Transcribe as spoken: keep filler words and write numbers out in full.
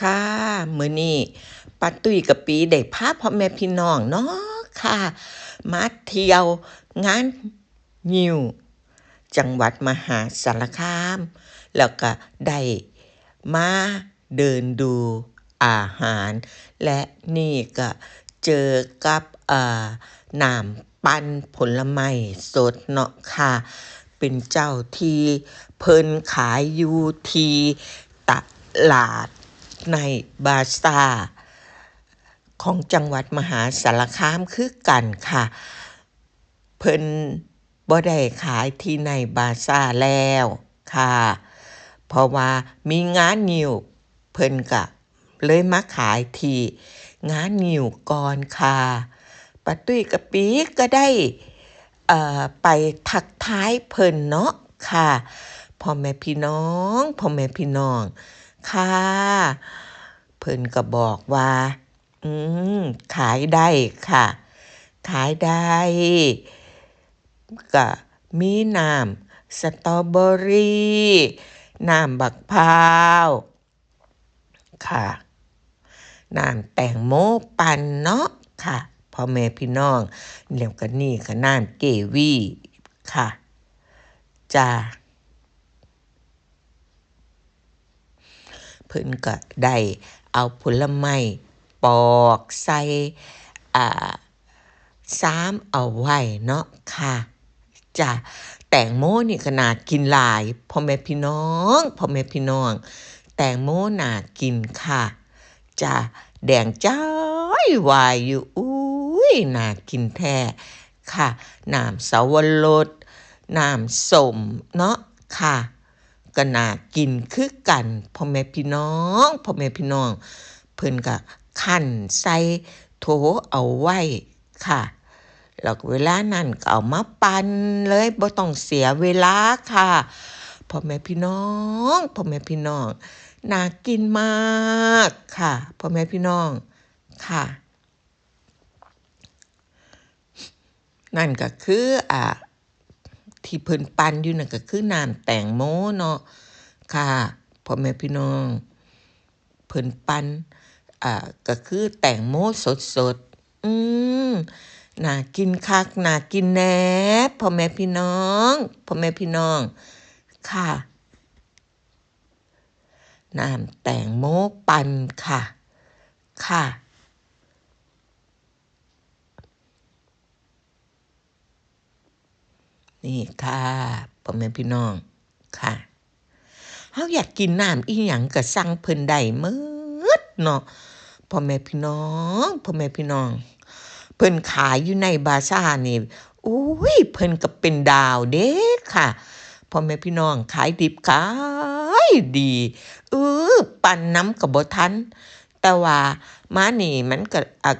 ค่ะ มื้อนี้ป้าตุ้ยกับปีได้พาพ่อแม่พี่น้องเนาะค่ะ มาเที่ยวงานงิ้ว จังหวัดมหาสารคาม แล้วก็ได้มาเดินดูอาหาร และนี่ก็เจอกับ เอ่อ น้ำปั่นผลไม้สดเนาะค่ะ เป็นเจ้าที่เพิ่นขายอยู่ที่ตลาดในบาซ่าของจังหวัดมหาสารคามคือกันค่ะ เพิ่นบ่ได้ขายที่ในบาซ่าแล้วค่ะ เพราะว่ามีงานงิ้ว เพิ่นก็เลยมาขายที่งานงิ้วก่อนค่ะ ป้าตุ้ยกับปีก็ได้ เอ่อ ไปทักทายเพิ่นเนาะค่ะ พ่อแม่พี่น้อง พ่อแม่พี่น้องค่ะ เพิ่นก็บอกว่า อืม ขายได้ค่ะ ขายได้ ก็มีน้ำสตรอเบอรี่ น้ำบักพร้าวค่ะ น้ำแตงโมปั่นเนาะค่ะ พ่อแม่พี่น้อง แล้วก็นี่ก็น้ำเกวีค่ะ จ้า เพิ่นก็ได้เอาผลไม้ปอกใส่ อ่า ซามเอาไว้เนาะค่ะ จ้ะ แตงโมนี่ก็น่ากินหลาย พ่อแม่พี่น้อง พ่อแม่พี่น้อง แตงโมน่ากินค่ะ จ้ะ แดงจ้ายวายอยู่ อุ้ย น่ากินแท้ค่ะ น้ำเสาวรส น้ำส้มเนาะค่ะ ก็น่ากินคือกัน พ่อแม่พี่น้อง พ่อแม่พี่น้อง เพิ่นก็คั่นใส่โถเอาไว้ค่ะ แล้วเวลานั้นก็เอามาปั่นเลย บ่ต้องเสียเวลาค่ะ พ่อแม่พี่น้อง พ่อแม่พี่น้อง น่ากินมากค่ะ พ่อแม่พี่น้อง ค่ะ นั่นก็คือ อ่า ที่เพิ่นปั่นอยู่นั่นก็คือน้ำแตงโมเนาะค่ะ พ่อแม่พี่น้อง เพิ่นปั่น อ่า ก็คือแตงโมสดๆ อืม น่ากินคัก น่ากินแน่ พ่อแม่พี่น้อง พ่อแม่พี่น้อง ค่ะ น้ำแตงโมปั่นค่ะ ค่ะ นี่ค่ะ พ่อแม่พี่น้อง ค่ะ เฮาอยากกินน้ำอีหยังก็สั่งเพิ่นได้หมดเนาะ พ่อแม่พี่น้อง พ่อแม่พี่น้อง เพิ่นขายอยู่ในบาซ่านี่ อุ้ย เพิ่นก็เป็นดาวเด้ค่ะ พ่อแม่พี่น้อง ขายดิบขายดี เออ ปั่นนำก็บ่ทัน แต่ว่ามานี่มันก็ อ่ะ